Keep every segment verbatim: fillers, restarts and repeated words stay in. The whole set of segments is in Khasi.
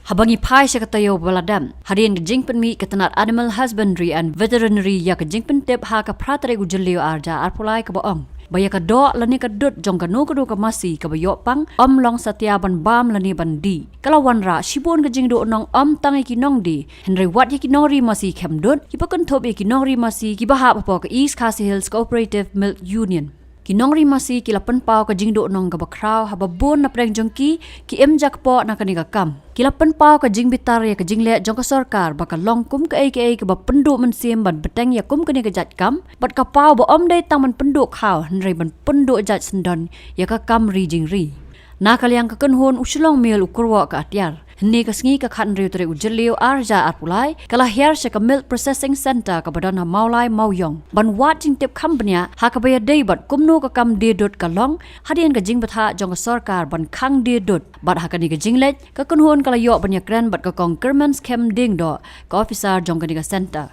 Haba ngi phai sha ka taïew ba la dep, hadien ka jingpynmih ka tnat Animal Husbandry and Veterinary ïa ka jingpyntip ha ka phra tarik u Jylliew arhajar arphew lai kaba ong ba ïa ka doh lane ka dud jong kano kano ka masi kaba ïoh pang ym long satia ban bam lane ban dih. Ka la wanrah shibun ka jingduhnong ym tang ïa ki nongdie, hynrei wat ïa ki nongri masi khem dud, kiba kynthup ïa ki nongri masi kiba hap hapoh ka East Khasi Hills Cooperative Milk Union. Ki nongri masi ki la pynpaw ka jingduhnong kaba khraw haba bun na pdeng jong ki ki im jakpoh na kane ka kam. Ki la pynpaw ka jingbitar ïa ka jingleh jong ka sorkar ba ka long kum kaei kaei kaba pynduh mynsiem ban bteng ïa kum kane ka jait kam, bad ka paw ba ym dei tang ban pynduh khaw hynrei ban pynduh jait syndon ïa ka kam ri jingri. Na ka liang ka kynhun u Shillong Mail u kyrwoh ka atiar. Hynne ka sngi ka khathynriew tarik u Jylliew arhajar arphew lai, ka la hiar sha ka Milk Processing Centre kaba don ha Mawlai Mawiong ban wad jingtip kham bniah ha kaba ïadei bad kumno ka kam die dud ka long, hadien ka jingbthah jong ka sorkar ban khang die dud. Bad ha kane ka jingleit, ka kynhun ka la ïoh ban ïakren bad ka Kong Kyrmen Skhem Diengdoh, ka officer jong kane ka centre.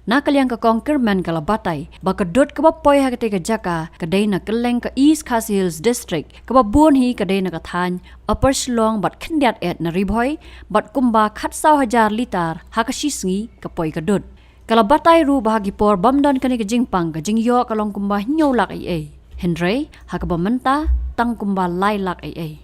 Na ka liang ka Kong Kyrmen ka la batai ba ka dud kaba poi ha katei ka jaka ka dei na kylleng ka East Khasi Hills District, kaba bun hi ka dei na ka thaiñ Upper Shillong bad khyndiat eh na Ri Bhoi, bad kumba khatsaw hajar litar ha ka shisngi ka poi ka dud. Ka la batai ruh ba ha ki por bym don kane ka jingpang ka jingïoh ka long kumba hynñiew lak eiei, hynrei ha kaba mynta tang kumba lai lak eiei.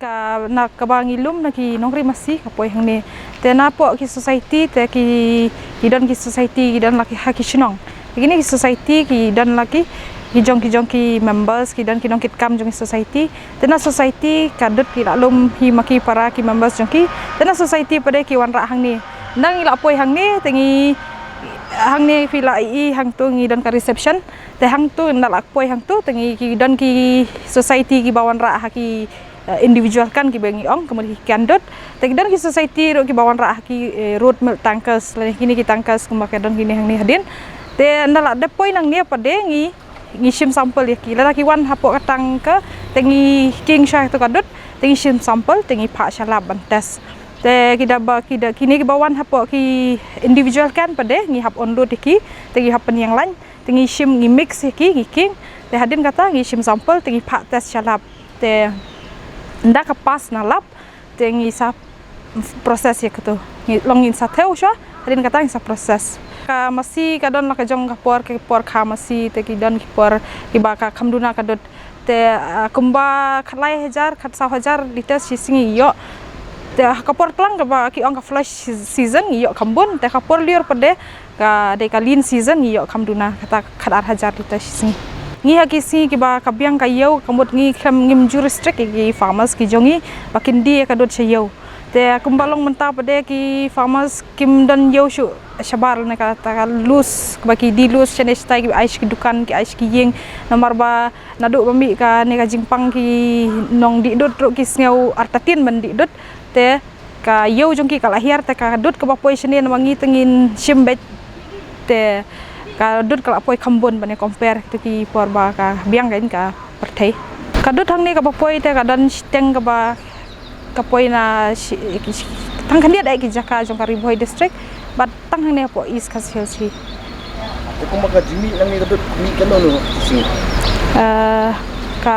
Ka, na kaba ngi lum na ki nongri masi ka poi hangne. Te napoh ki society te ki, ki don ki society ki don la ki ha ki shnong. Kine ki society ki don la ki, ki jong ki jong ki members, ki don ki nongkitkam jong ki society. Te na society ka dud ki la lum hi ma ki para ki members jong ki. Te na society pat de ki wanrah hangne. Nang ngi la poi hangne te ngi, hangne phi la ïohi hangtu ngi don ka reception. Te hangtu nda la poi hangtu te ngi ki don ki society kiba wanrah ha ki, eh, individual kan kiba ngi ong ka mut ki kan dud. Te ki don ki society ruh kiba wanrah ha ki, eh, road milk tankers lane kine ki tankers kumba ka don kine hangne hadien. Te nda la dep poi nangne pat de ngi, ngi shim sample ïa ki. Lada ki wan hapoh ka tang ka te ngi king sha tu ka dud te ngi shim sample te ngi phah sha lab ban test. Te ki da ba ki da kine kiba wan hapoh ki individual kan pat de ngi hap unload ïa ki te ngi hap pynïeng lain. Te ngi shim ngi mix ïa ki ngi king. Te hadien kata ngi shim sample te ngi phah test sha lab. Te nda ka pass na lab te ngi sa process ïa katu. Ngi long ngin sa thew sha hadien kata ngi sa process. Ka masi ka don la ka jong ka por, ka por ka masi te ki don ki por kiba ka kham duna ka dud. Te, ah, kumba khatlai hajar khatsaw hajar litre shi sngi ïoh. Te ka por tlang kaba ki ong ka flush season ïoh kham bun te ka por lyiur pat de ka dei ka lean season ngi ïoh kham duna kata khatar hajar litre shi sngi. Ngi ha ki sngi kiba ka biang ka ïew ka mut ngi khlem ngim ju restrict ïa ki farmers ki jong ngi ba kin die ka dud sha ïew. Te kumba long mynta pat de ki farmers kim don ïew shuh shabar ne kata ka loose ba ki die loose shane shatai ki ai sha ki dukan ki ai sha ki ïing namar ba naduh ba mih kane ka jingpang ki nongdih dud ruh ki sngew artatien ban dih dud. Te ka ïew jong ki ka la hiar te ka dud kaba poi shane namar ngi te ngin shim beit te ka dud ka la poi kham bun ban ïa compare te ki por ba ka biang ka in ka pyrthei. Ka dud hangne kaba poi te ka don shiteng kaba ka poi na shi, shi, tang khyndiat eh ki jaka jong ka Ri Bhoi district bad tang hangne hapoh East Khasi Hills hi. Te kumba ka jingmih nangne ka dud mih kano kano shi sngi? Eh, ka,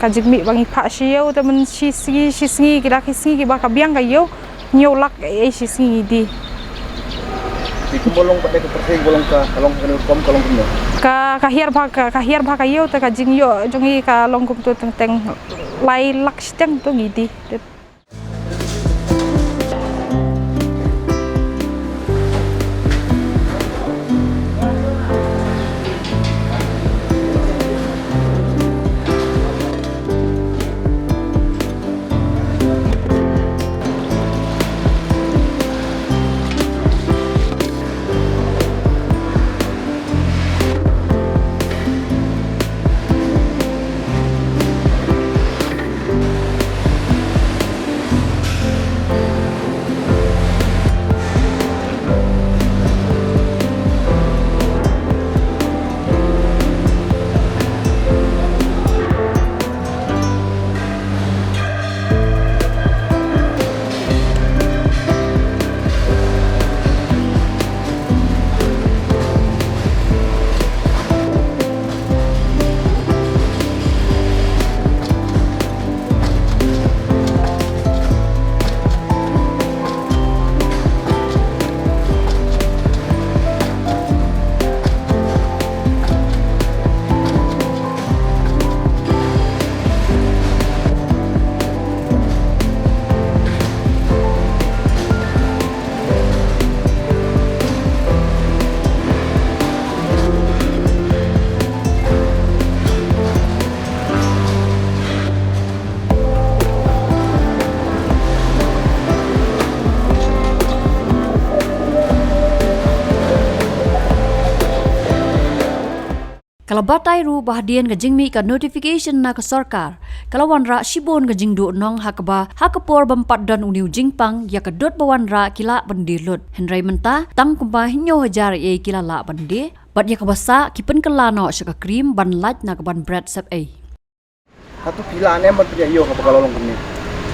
ka jingmih ba ngi phah sha ïew te man shi sngi shi sngi ki da ki sngi kiba ka biang ka ïew hynñiew lak eh shi sngi ngi die. Te kumba long pat de ka pyrthei kumba long ka, ka long kano rukom ka long kumno? Ka, ka hiar bha ka, ka hiar bha ka ïew te ka jingïoh jong ngi ka long kumtu teng teng lai lak shiteng tu ngi die. Batai ruh ba hadien ka jingmih ka notification na ka sorkar, ka la wanrah shibun ka jingduhnong ha kaba ha ka por bym pat don une u jingpang ïa ka dud ba wanrah ki lah ban die lut. Hynrei mynta tang kumba hynñiew hajar ei ki la lah ban die. Bad ïa kaba sah ki pynkylla noh sha ka cream ban lait na ka ban bret sepei. Hato phi lah ne em ban pynïaid ïew kaba ka la long kumne?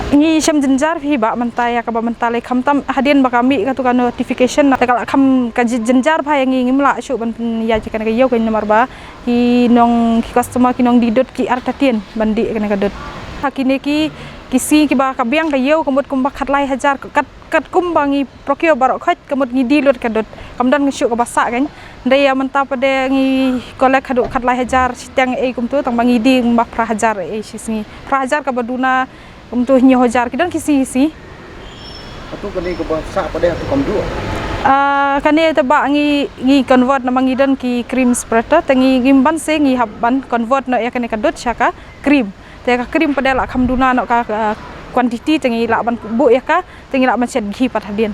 Ngi shem jynjar phi ba mynta ïa kaba mynta lei khamtam hadien ba ka mih kato ka notification na te ka la kham ka jynjar ba ïa ngi ngim lah shuh ban pynïaid ïa kane ka ïew kane namar ba ki nong ki customer ki nong die dud ki artatien ban die kane ka dud. Ha kine ki ki sngi kiba ka biang ka ïew ka mut kumba khatlai hajar kat kat kumba ngi procure baroh khoit ka mut ngi die lut ka dud. Kam don shuh kaba sah kan. Hynrei ïa mynta pat de ngi collect haduh khatlai hajar shiteng ei kumto tang ba ngi die kumba phra hajar ei shi sngi. Phra hajar kaba duna kumto hynñiew hajar ki don ki sngi sngi. Hato kane kaba sah pat de hato kam duh? Ah, kane te ba ngi ngi convert namar ngi don ki cream spreader te ngi ngim ban se ngi hap ban convert noh ïa kane ka dud sha ka cream. Te ka cream pat de la kham duna noh ka, ah, quantity te ngi lah ban buh ïa ka te ngi lah ban shet ghee pat hadien.